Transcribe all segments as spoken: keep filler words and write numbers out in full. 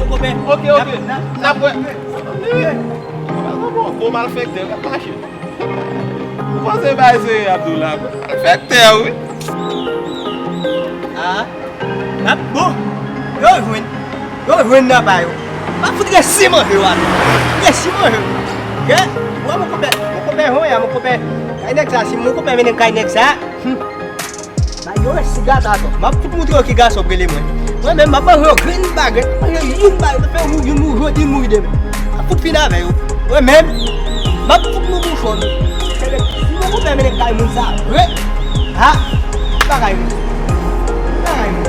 Kobe. Ok, ok. N ap wè. Bon, bon malfektè, l ap mache. Ou panse bay serye Abdoula, malfektè, wi. Ah, n ap bon. Yo jwenn. Yo jwenn nan ba yo. M ap fout resi manje yo atò. Resi manje yo. Ke? Wè mon konpè, mon konpè jwenn ya, mon konpè. Kay nèg sa, si mon konpè mennen kay nèg sa. Hmm. Ba yo resi gata atò. M ap fout montre yo ki gason k rele mwen. Mwen menm, m ap manje yon grenn bagay, m ap manje youn ba yo, m ap fè youn, youn mouri jodi, youn mouri demen. M ap fout fini avè yo. Mwen menm, m ap fout nou bouchon nou. Si nou konpè mennen kay moun sa vre, ha, bagay moun. Bagay moun.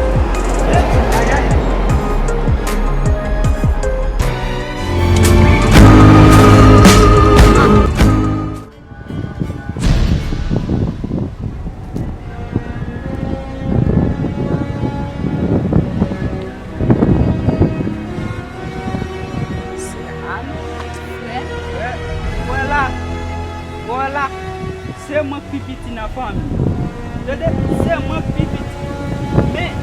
Bagay. Frè, wè la, wè la, se mwen k pi piti nan fanmi. Tande, se mwen k pi piti. Men,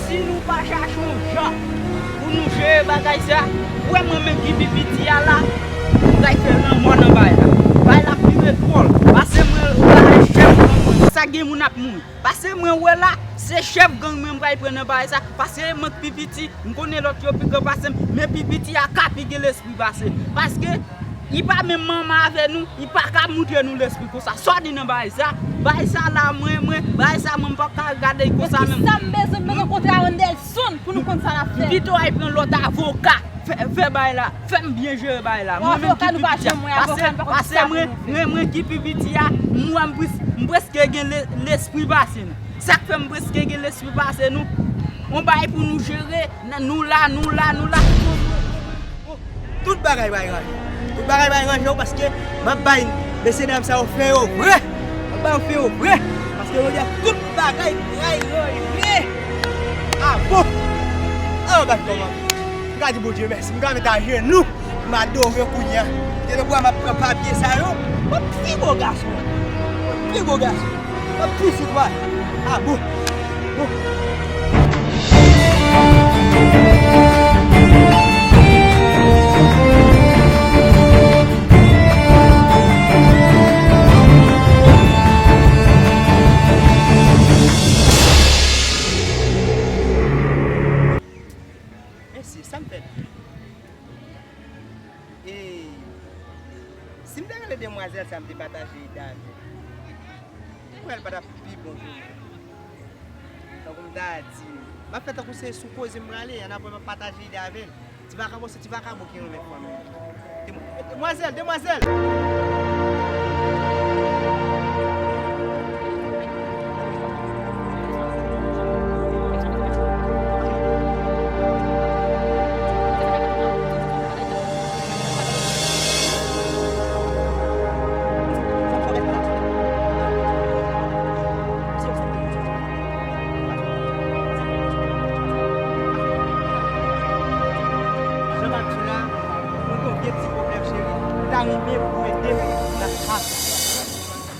si nou pa chache yon jan pou nou jere bagay sa, ou wè mwen menm ki pi piti a la, m pral fè lanmò nan bagay la. Bagay la pi ret twòl. Pase mwen la, chèf gang mwen. Sa gen moun ap mouri. Pase mwen wè la, se chèf gang mwen m pral pran nan bagay sa. Pase mwen k pi piti, m konnen lòt yo pi gran pase m, men pi piti a ka pi gen lespri pase. Paske li pa menm manman avè nou, li pa ka montre nou lespri konsa. Sa w di nan bagay sa? Bagay sa la, mwen, mwen, bagay sa, mwen, m p ap ka gade l konsa menm. Sa m bezwen, m bezwen kontre a Anderson pou nou konn sa n ap fè. Pito al pran lòt avoka. Fè, fè bagay la, fè m byen jere bagay la. Mwen menm ki pi piti a. Pase, pase mwen, mwen, mwen ki pi piti a, m wè m pres-, m prèske gen le-, lespri pase nou. Sa k fè m prèske gen lespri pase nou. Yon bagay pou nou jere, n-, nou la, nou la, nou la. Tout bagay bay ranje. Tout bagay bay ranje w paske m ap bay mesye dam sa yo fen yo vre. M ap bay yo fen yo vre. Paske yo di tout bagay bay ranje. A bon? An bat kòman? M ka di Bondye mèsi. M ka met ajenou. M adore kounye a. Gen de fwa m ap pran papye sa yo. M ap pi gwo gason. M ap pi gwo gason. M ap pi sitwayen. A bon. Bon. Mesye, sa m fè? E si m te rele demwazèl sa, m te pataje ide avè l, m kwè l pa t ap pi bon pou mwen. Tankou m ta di, m ap fè tankou se sou koze m prale, annapre m ap pataje ide avè l. Ti vakabon se ti vakabon ki renmen fanmi. Demwazèl, demwazèl! Jan m ap di w la, mwen gen yon vye ti pwoblèm, cheri. M ta renmen pou w ede m nan ka sa.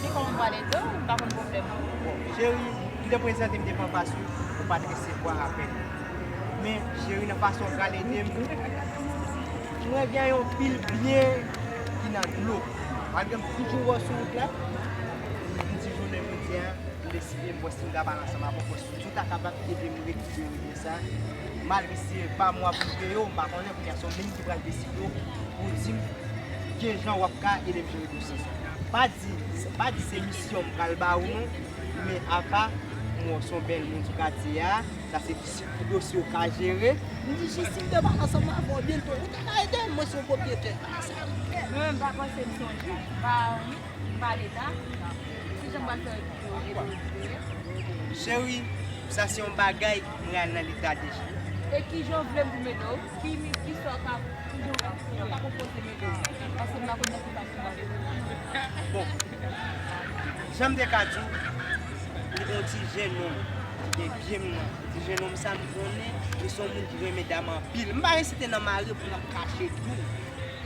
Men kòman m pral ede w? M pa konn pwoblèm ou. Bon, cheri, m te prezante m devan pas ou, ou pa t resevwa apèl. Men, cheri, nan fason w pral ede m, mwen gen yon pil byen ki nan dlo. Malgre m toujou wè w sou wout la, m di jounen jodi a, m deside m wè si m ka pale ansanm avè w, pou si w ta kapab ede m rekipere byen sa. Malgre se pa mwen pou m peye w, m pa konnen, kounye a se w menm ki pral deside w pou w di m kijan w ap ka ede m jere dosye sa. Pa di, pa di se misyon m pral ba ou non, men apa m wè w se yon bèl moun sou katye a, sa se ti dosye w ka jere. M di jis si m te pale ansanm avè w byento, ou ta ka ede m, mwen se yon pwopyetè. Mwen menm m pa panse m se yon jij, m pa, m pa leta. Kijan m pral fè ede w, ede w? Cheri, sa se yon bagay mwen al nan leta deja. E kijan w vle m pou m ede w? Ki, ki sa w ka, kijan w ka, kijan w ka pwopoze m ede w? Paske m pa konn nan ki faz m pral ede w. Bon, jan m te ka di w, li gen yon ti jennonm ki gen pye m nan. Ti jennonm sa m konnen, li se yon moun ki renmen dam anpil. M pa resite nan mare pou m ap kache di w.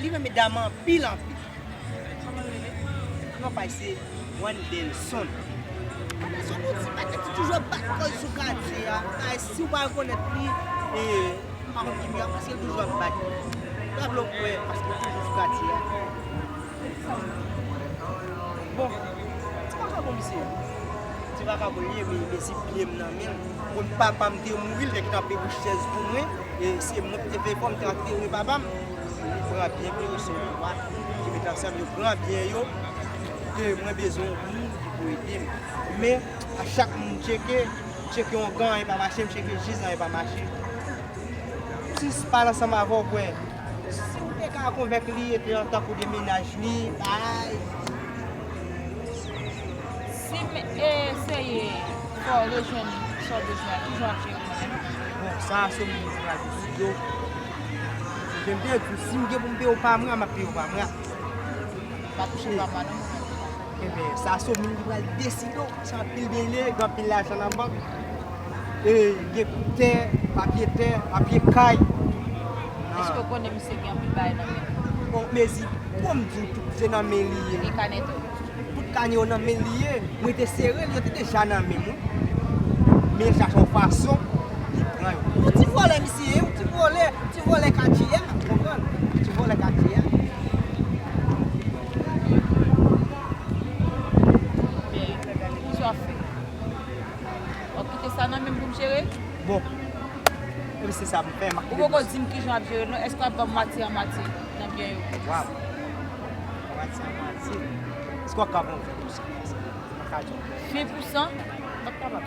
Li renmen dam anpil, anpil. Kòman l rele? Non pa l se Wandelson. Wandelson, yon ti bagay ki toujou ap bat kò l sou katye a. Ay, si w pa rekonèt li, e, m Pa konn ki bri a, paske l toujou ap bat. Gad lè w kwè, paske l toujou sou katye a. Bon, ti vakabon misye ye. Ti vakabon li ye, men, men si pye m nan men l. Kot papa m te mouri, l te gentan peye chèz pou mwen. E se mwen ki te fè efò, m te antere papa m. Li pran byen pye yo, se yon lwa ki met ansanm, yo pran byen yo. E mwen bezwen yon moun ki pou ede m. Men, a chak moun m tcheke, m tcheke yon gang, anyen pa mache, m tcheke jij, anyen pa mache. M jis pale ansanm avè w, kwè. Si w te ka konvenk li, ete antankou de mennaj li, bay. Si m eseye fè w rejwenn sa w bezwen an, kijan w ap jere kanmenm? Bon, sa a se moun ki pral deside w. Jan m te di w, si m gen pou m peye w pa mwa, m ap peye w pa mwa. Pa touche pa mwa non, mwen menm. Ebyen, sa se moun ki pral deside w, se anpil byen li ye, gen anpil lajan nan bank. E, gen tè, papye tè, papye kay. Èske w konnen misye gen anpil bagay nan men l? Bon, mezi, pou m di w, tout se nan men li ye. Gen kanè tou? Tout kanè yo nan men li ye. Mwen te sere l, yo te deja nan men m, wi. Men l chache yon fason, li pran yo. Yon ti vòlè misye ye, yon ti vòlè, ti vòlè katye a, w konprann? Ti vòlè katye a. Men, kisa w ap fè? W ap kite sa nan men m pou m jere? Bon. Epi se sa m fè, m ap kite. Ou poko di m kijan w ap jere l non, èske w ap ban m mwatye an mwatye nan byen yo? Waw. Mwatye an mwatye. Èske w ap ka ban m ven pou san? Mwen ka di w. Ven pou san? M p ap kapab.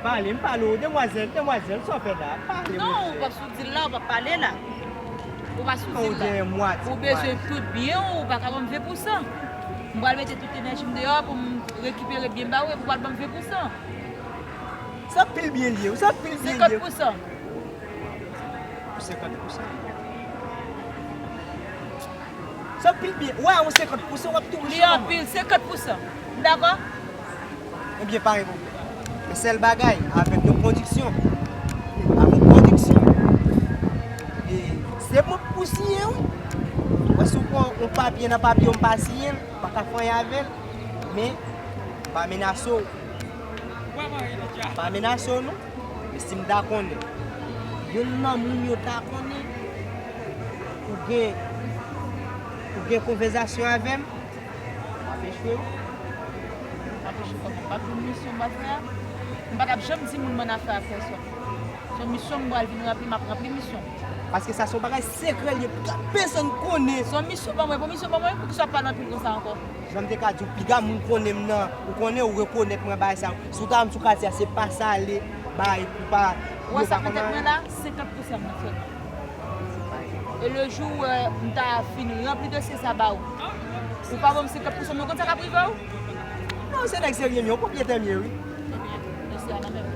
Pale, m pale w, demwazèl, demwazèl, sa w fè la? Pale, monchè. Non, ou p ap sou dil la, ou p ap pale la. Ou pa sou dil la. Ou bezwen tout byen w, ou pa ka ban m ven pou san. M pral mete tout enèji m deyò pou m rekipere byen m ba ou, epi w pral ban m ven pou san. Se anpil byen li ye, wi, se anpil byen li ye. Senkant pou san. Senkant pou san. Se anpil byen. Wè, yon senkant pou san, w ap tou riche. Li anpil, senkant pou san. M dakò? Ebyen, pa gen pwoblèm. Men sèl bagay, avèk yon kondiksyon. Avèk yon kondiksyon. E se mwen k pou siyen, wi. Wè, si w pran yon papye nan papye, m pa siyen l, m pa ka fè anyen avè l. Men, pa menase w. Pa menase w non. Men si m ta konnen, youn nan moun yo ta konnen, ou gen, ou gen konvèsasyon avè m, m ap echwe wi. M ap echwe kòman? M p ap jwenn misyon m pral fè a? M pa t ap janm di moun m annafè ak pèsòn. Se yon misyon m pral vin ranpli, m ap ranpli misyon. Paske sa se yon bagay sekrè li ye, pou pèsòn konnen. Se yon misyon pa mwen, bon misyon pa mwen, poukisa w ap pale anpil konsa ankò? Jan m te ka di w, piga moun konnen m nan, ou konnen, ou rekonèt mwen bagay sa yo. Si w ta wè m sou katye a, se pa sale, bay, pou pa. Ou wè sa nan tèt mwen la, senkant pou san m nan sèlman. E le jou ou wè m ta fin ranpli dosye sa ba ou, ou pa ban m senkant pou san m, ou konn sa k ap rive w? Non, se nèg serye m ye, yon pwopyetè m ye, wi. Ebyen, dosye a nan men m.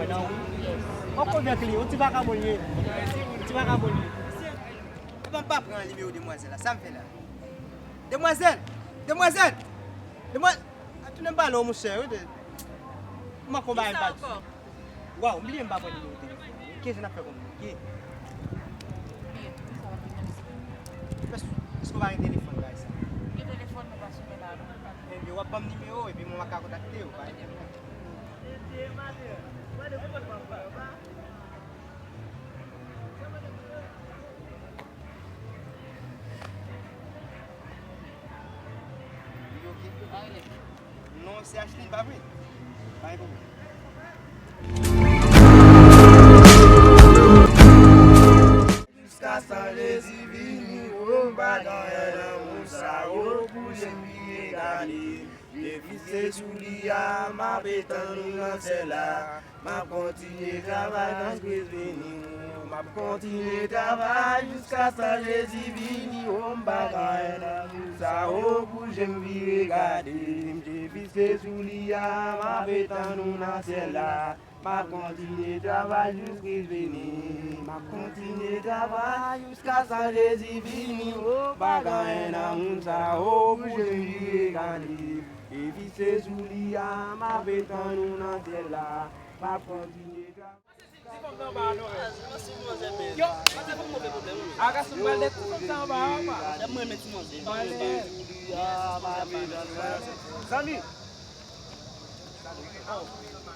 Mwen nan ou? Yes. Yon konvèk li, yon ti vakabon li ye. Ti vakabon li ye. Epa m pa pran nimewo demwazèl la, sa m fè la? Demwazèl! Demwazèl! Demwazèl! A tounen m pale w, monchè, wi, de. Kòman konba m pa di? Waw, m bliye m pa pran nimewo telefòn. Ki jan n ap fè kominike? Èske, èske w pa gen telefòn bagay sa? Gen telefòn, men pa sou men la non. Ebyen, w ap ban m nimewo, epi mwen m ap ka kontakte w, pa gen pwoblèm. Non, se Ashley, pa vre? Pa gen pwoblèm. Jiskaske Jezi vini, o, m pa gen anyen nan mond sa, o, pou je m vire gade. M te fikse sou li a, m ape tann ou nan syèl la. M ap kontinye travay, tann Kris vini. M ap kontinye travay jiskaske Jezi vini. O, m pa gen anyen nan mond sa, o, pou je m vire gade. M te fikse sou li a, m ape tann ou nan syèl la. M ap kontinye travay jis Kris vini. M ap kontinye travay jiskaske Jezi vini. O, pa gen anyen nan mond sa, o, pou je m vire gade. M te fikse sou li a, m ape tann ou nan syèl la. M ap kontinye travay. Ti fanm nan anba a non, men. Yo, ti fanm move pwoblèm, wi. A, gason, m pral de ti fanm sa anba a, pa. Dam mwen, men ti manzè. Zanmi. Oh,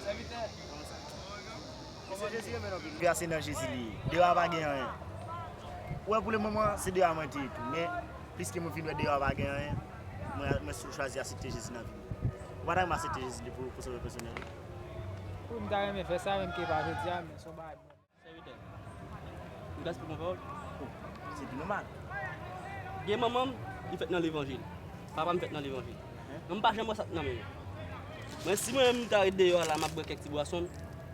sèvitè. Jezi renmen nou anpil. Vè a se nan Jezi li ye. Deyò a pa gen anyen. Ou wè, pou le moman, se deyò a mwen te ye tou. Men, pliske mwen vin wè deyò a pa gen anyen, mwen, mwen chwazi aksepte Jezi nan vi m. Ou pa ta renmen aksepte Jezi li pou, pou sove pèsonèl ou? Wi, m ta renmen fè sa, menm ke pa jodi a, men se yon bagay. Sèvitè, m ka esplike yon pawòl? Oh, se pi nòmal. Gen manman m, li fèt nan levanjil. Papa m fèt nan levanjil. Men m pa janm wè sa k nan men yo. Men si mwen menm m ta ret deyò a la, m ap bwè kèk ti bwason,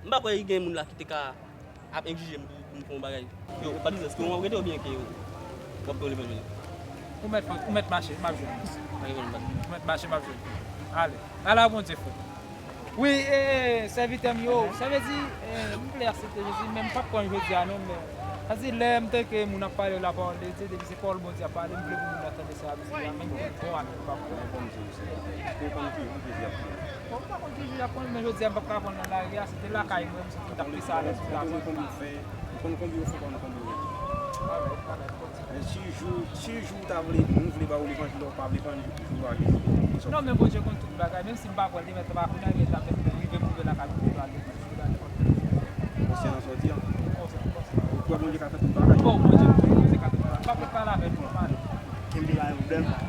m pa kwè gen moun la ki te ka ap egzije m pou, pou m fè yon bagay. Yo, pa di zès, ke w ap rete oubyen ke w ap fè levanjil? Ou mèt, ou mèt mache, m ap jwenn ou. Pa gen pwoblèm, pa di. Ou mèt mache, m ap jwenn ou. Ale. Ala Bondye, frè. Wi, e, e, sèvitè m yo, sa vle di, e, m vle aksepte Jezi, men m p ap pran jodi a non, men, sa di lè m tande moun ap pale lapawòl de Dye, depi se pawòl Bondye ap pale, m vle pou moun nan tande sa ap di a, menm ke l bon ak li pa bon. Bon, m pa konn ki jou Jezi ap vini. Bon, m pa konn ki jou l ap vini, men jodi a m p ap ka pran l nan lari a, se te lakay mwen, m sot ki t ap plis alèz pou lakay. Ou konn konbyen w fè, ou konn konbyen w fè, ou konn konbyen w fè. Alright, alright, Bondye. Men si jou, si jou ou ta vle, nou vle ba ou levanjil, ou pa vle pran jou a Jezi. Non, men Bondye konn tout bagay, menm si m pa kwè l, demen, pa kounye a, li ta fè m rive pou m lakay pou m pral levanjil. Konsyan an sòti an. Konsyan, konsyan. Ou kwè Bondye ka fè tout bagay? Oh, Bondye, Bondye ka fè tout bagay. M pa vle pale avè nou, m ale. Kenbe la,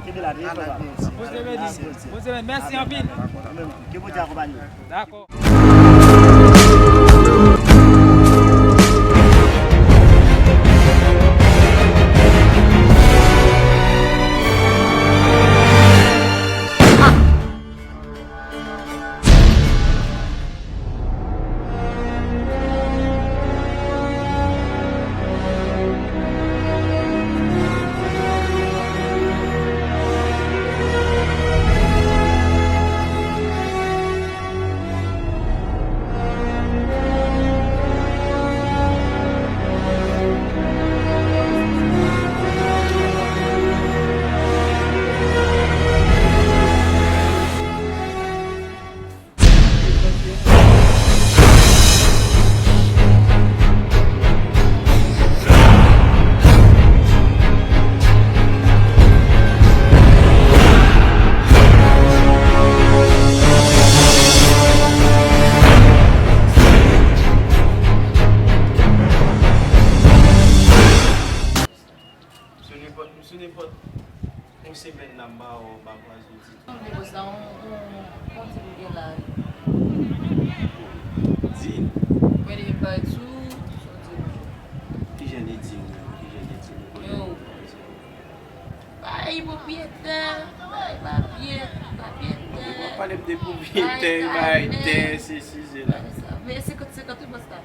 kenbe la, kenbe la. Bondye beni. Bondye beni. Mèsi anpil. Ou menm tou. Ke Bondye akonpanye w. Dakò. Sou nenpòt, sou nenpòt yon semèn la, m pa wè w, m pa kwaze w ditou. Yon negosi la, yon, yon, yon dil ou gen la wi. Dil? Mwen li parèt sou, sou dil ou. Ki jan de dil ou menm? Ki jan de dil ou konnen? Yo. Bay pwopyetè, bay papye, papye tè. Ou ap pale m de pwopyetè, bay tè, sesi, sela. Men senkant senkant wi bòs la.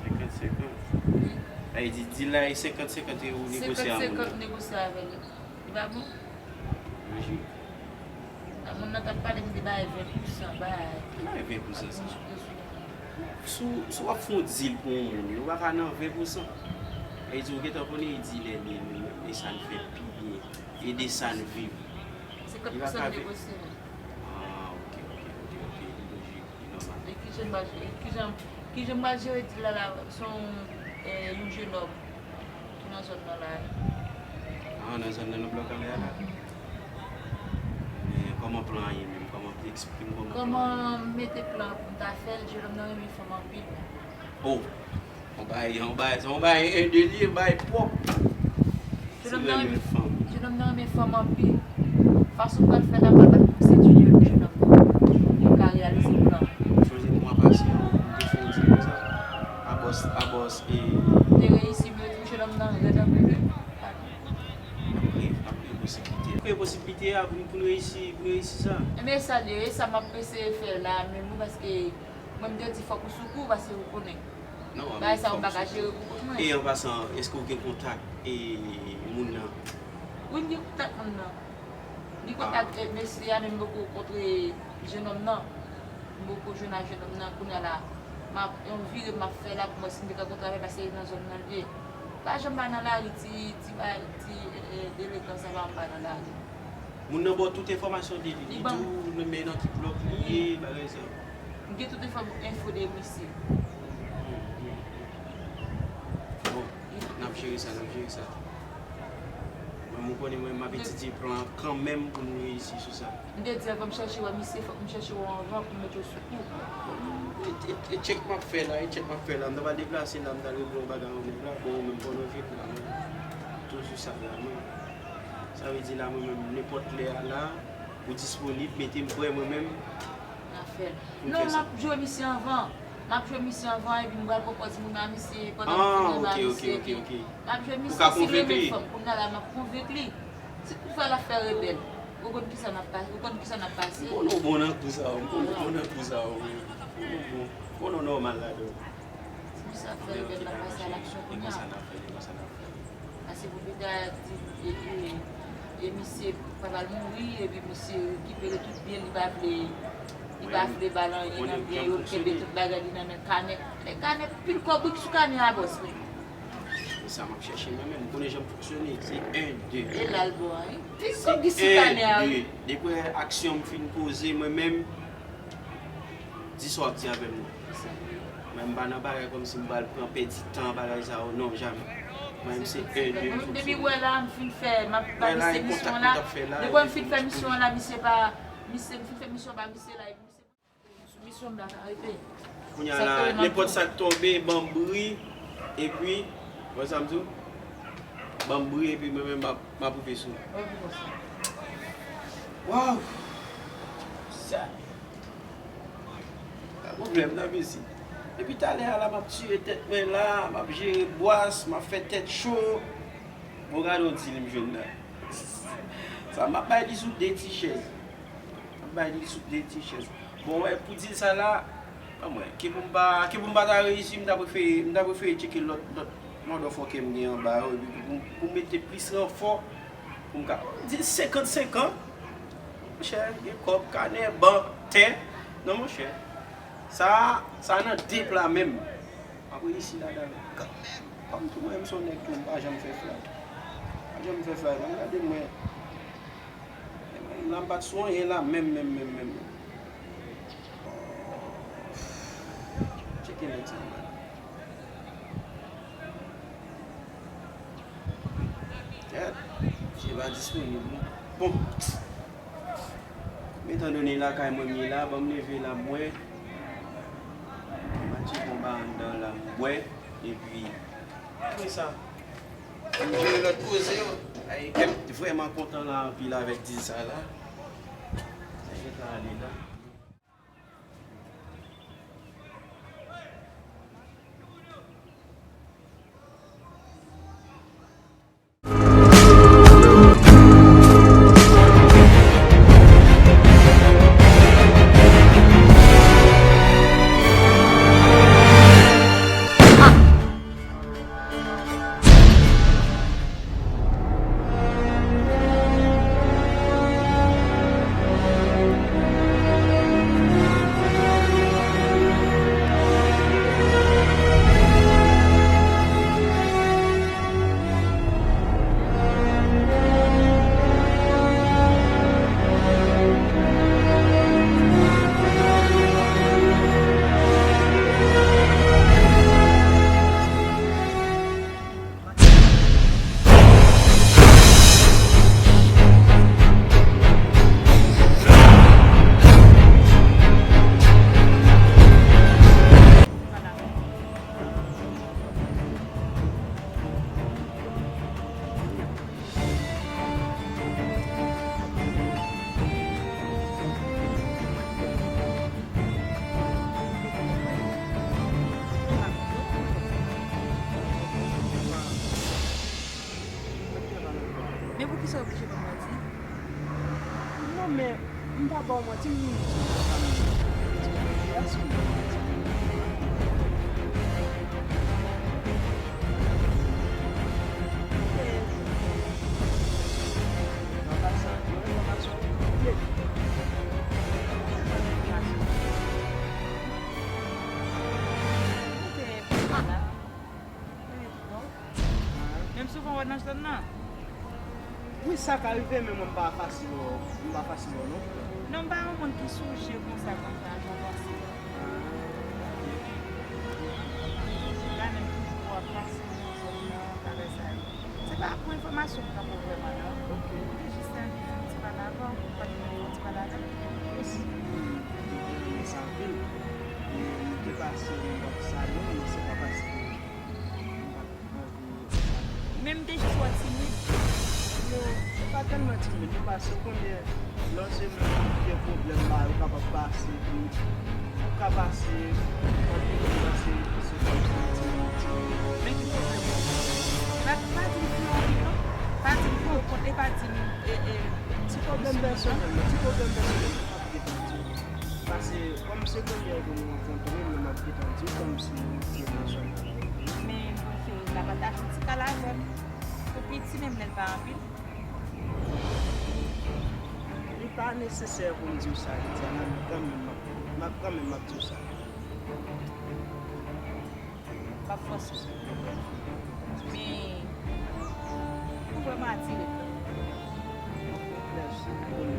Senkant senkant. Wi. Sa vle di, dil la e senkant senkant ou negosye a moun nan. Senkant senkant negosye avè li. Li pa bon? Lojik. A moun nan t ap pale m de bay ven pousan, bay. Bay ven pousan sa. Si w, si w ap fè yon dil pou yon moun, ou pa ka nan ven pousan. Sa vle di, ou gentan konnen e dilè li ye, e sa l fè pi byen, e de sa l viv. Senkant pousan negosye. Ah, ok, ok, ok, ok, li lojik. Nòmal. E kijan m pral jere, kijan, kijan m pral jere dil la la, se yon, eh, yon jenòm ki nan zòn nan la. Ah, nan zòn nan, nan blòk anlè a la? Men kòman plan an ye menm? Kòman, eksplike m kòman plan an ye? Kòman m mete plan an pou m ta fè l, jenòm nan renmen fanm anpil. Oh! On bagay, on bagay, se on bagay, en de li, on bagay pwòp. Jenòm nan renmen fanm. Jenòm nan renmen fanm anpil. Fason m pral fè la, m pral bat pou m sedui jenòm nan. Pou m ka reyalize plan. Chonje mwa pase an, m te fè yon ti konsa. A bòs, a bòs, e. M te reyisi, men tou jenòm nan rèd anpil wi. N ap kreye, n ap kreye posiblite. Kreye posiblite a pou n, pou n reyisi, pou n reyisi sa. Ebyen, sa l ye, e sa m ap eseye fè la menm wi, paske mwen m te di fòk ou sou kou, paske ou konnen. Non, bagay sa yo m pa ka jere pou kont mwen. E an pasan, èske w gen kontak e moun nan? Wi, m gen kontak moun nan. M gen kontak, ah, e, mesye a, men m poko kontre jenòm nan. M poko jwenn ak jenòm nan. Kounye a la, m ap, yon vire m ap fè la pou m wè si m te ka kontre avè l, paske nan zòn nan l ye. Pa janm bay nan lari ti, ti bay, ti, e, e, delenkan sa pa janm bay nan lari. Moun nan ba w tout enfòmasyon de li. Li di w men nan ki blòk li ye, bagay sa yo. M gen tout enfò, enfo de misye. Bon, n ap jere sa, n ap jere sa. Bon, Ou konnen mwen, m ap etidye plan kanmenm pou nou reyisi sou sa. M te di avan m chèche wè misye, fòk m chèche wè anvan pou m mete w sou kou. E, e, e tchèk m ap fè la, e tchèk m ap fè la. M ta pral deplase la, m ta regle yon bagay yon nèg la. Bon, ou menm pandan w fè plan, mwen toujou sa la, mwen. Sa vle di la, mwen menm, nenpòt lè a la, ou disponib, mete m prè, mwen menm. N a fè l. Non, m ap jwe misye anvan. M ap jwe misye anvan, epi m pral pwopòze moun a misye pandan m fini a misye, epi m ap jwe misye, si l renmen fanm, kounye a la, m ap konvenk li. Si koutfwa l ap fè rebèl, ou konn kisa n ap pa-, ou konn kisa n ap pase. M konnen w bon nan kou sa yo, m konnen w bon nan kou sa yo, wi. M konnen w bon. M konnen w nòmal ladan. Si misye ap fè rebèl, l ap pase a laksyon kounye a. E konsa n ap fè, e konsa n ap fè. Pase pou pita di, e, e, e misye papa l mouri, epi misye rekipere tout byen, li pa vle, li pa vle ba l anyen nan byen yo, l kenbe tout bagay li nan men kanè. E kanè, pil kòb wi ki sou kanè a, bòs mwen. E sa m ap chèche mwen menm, m konnen jan m fonksyone, se en, de. E la l bon, wi. Pil kòb ki sou kanè a, wi. Depi aksyon m fin poze, mwen menm, di sa w ap di avè m nan. Mwen, m pa nan bagay kòmsi m pral pran pèdi tan, bagay sa yo, non, jamè. Mwen, m se en, de, m fonksyone. Depi wè la, m fin fè, m ap ba misye misyon la. Depi m fin fè misyon la, misye pa, misye, m fin fè misyon ba misye la, epi misye sou misyon m la ka rete. Kounye a la, nenpòt sa k tonbe, ban m bri, epi, wè sa m di w? Ban m bri, epi mwen menm, m ap, m ap rive sou ou. Waw! Sa. Pa pwoblèm nan, mesi. Depi talè a la, m ap tire tèt mwen la, m ap jere bwas, m ap fè tèt cho. Bon, gade yon dil m jwenn la. Sa m ap bay li sou de ti chèz. M ap bay li sou de ti chèz. Bon, wè, pou dil sa la, anmwey, ke pou m pa, ke pou m pa ta reyisi, m ta prefere, m ta prefere tcheke lòt, lòt motherfucker m gen anba yo, epi pou, pou m mete plis ranfò, pou m ka, dil senkant senkant. Monchè, gen kòb, kanè, ban, tè. Non, monchè. Sa, sa nan de pla menm. M ap reyisi ladan l kanmenm. Kòm tou mwen, m se yon nèg tou, m pa janm fè flay. M pa janm fè flay, non, gade mwen. E mwen, la m pa t sou anyen la, menm, menm, menm, menm. Tcheke nèg sa, man. Kèt, misye pa disponib, non. Bon. Etandone lakay mwen m ye la, ban m leve la, m bwè. M al tcheke yon ba anndan la, m bwè. Epi, apre sa, m jere lòt koze yo. Ay, kè m vrèman kontan la anpil avèk dil sa la. Sa gentan ale la. Men poukisa w oblije ban m manti? Non, men m pa ba w manti, m vin di w sa m ye. Èske w ban m manti? Nan baz sa, yon enfòmasyon ki vle. Yon enfòmasyon. Ou te la. Menm souvan wè nan zòn nan. Wi, sa ka rive, men mwen m pa fasil wè, m pa fasil wè non. Non, m pa yon moun ki souje konsa, konsa, jan w panse. Gade m toujou ap pase nan zòn nan, bagay sa yo. Se pa pou enfòmasyon m kanpe w vrèman non. Jis anvi fè yon ti pale avè w, pa t vle fè yon ti pale avè m. Mèsi. Mwen te gen anpil. E nou te pase nan bak salon, men se pa pase. Mwen pa t anvi. Men m te jis wè w timid. Non, se pa tèlman timid, nou pase, ou konnen, lè w se moun ki gen pwoblèm, ba, ou kapab pase, epi ou ka pase, anpil moun pase, se kòmsi timid, timid. Men ki pwoblèm ou? Pa, pa di m fè anpil, non. Pa di m fè kont, e pa di m, e, e, ti pwoblèm pèsonèl, non, ti pwoblèm pèsonèl, m p ap gentan di w. Paske, kòm se premyè jou nou rankontre, men m ap gentan di w, kòmsi nou te nan zòn avè w. Men, bon, cheri, pa pataje yon ti kal avè m. Pou piti, menm lè l pa anpil. Li pa nesesè pou m di w sa, Lidiana, men kanmenm, m ap, m ap, kanmenm, m ap di w sa. M ap fòse. Men, ou vrèman atire. Mèsi. Atire.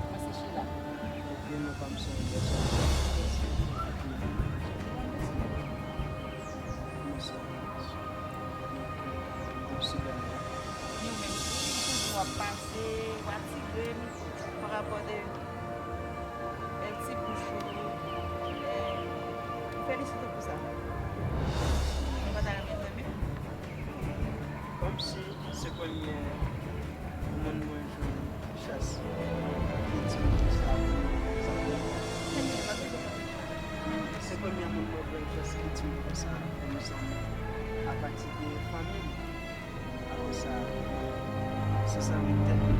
Mwen se Sheila. Ok, non, pa m se yon bèl sa. Mèsi. Mèsi. Ok. Mèsi, Dani. Nou menm tou, toujou w ap pase, w atire m pa rapò de bèl ti bouch ou, e, m felisite w pou sa. Mwen pa ta renmen fèmen. Kòmsi se premye moun mwen jwenn chans ki timid konsa pou sa fè. Se premye moun mwen jwenn chans ki timid konsa pou nou zanmi apati de fanmi m. Apre sa, se zanmi tèt mwen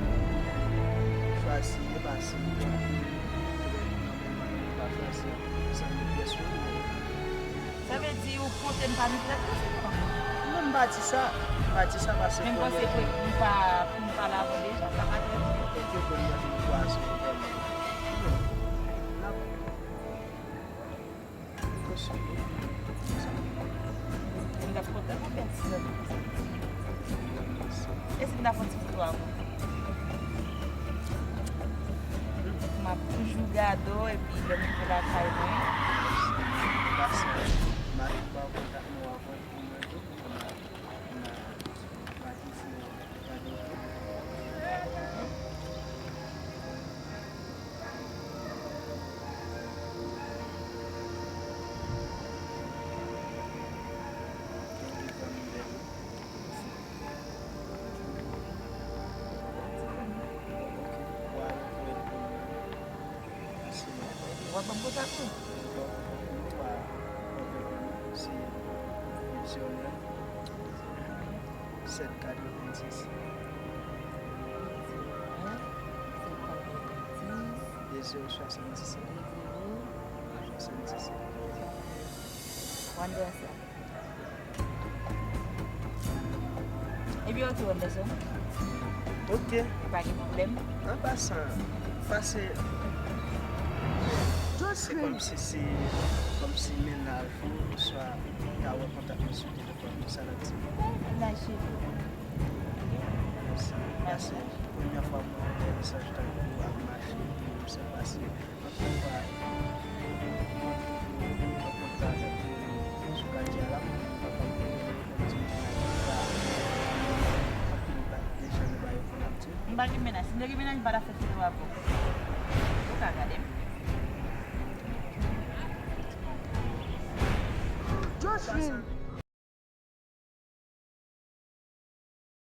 chwazi, e pa si m pran kouri trèt nan men mwen, m pa chwazi zanmi pyès moun. Sa vle di ou konte m pami trèt ou, se kòman? Non, m pa di sa. M pa di sa paske men m panse ke m pa, pou m pale avè w deja, sa pa trèt. Èske ke mwen menm m kwaze w vrèman? Non. N ap Mwen t ap kontan pou fè ti zòn konsa. E si m ta fè yon ti foto avè w? M ap toujou gade w, epi lè m rive lakay mwen. Pase, m a kontak nou avè w pou mwen tou. M a, m a, m a kite w gade w tou. W ap ban m kontak ou? Sèt katrevenndis. Sèt katrevenndis. De zewo swasanndisèt. De zewo swasanndisèt. Wanderson. Ebyen, ok, Wanderson. Ok. Pa gen pwoblèm. An pasan, pase. Se kòmsi, se kòmsi mennaj ou, oswa ta wè kontak mwen sou telefòn. Sa l ap di? Mennaj cheri. Pase, premyè fwa mwen wè mesaj tankou ap mache, epi m sot pase anpil fwa, mwen toujou an kontak avèk ou sou Katia la, mwen kapab konnen nou kòm ti mennaj ki pa anpil pa deja nou pa reponn ap di. M pa gen mennaj. Si m te gen mennaj, m pa t ap fè foto avè w. Ou ka gade m. Josephine.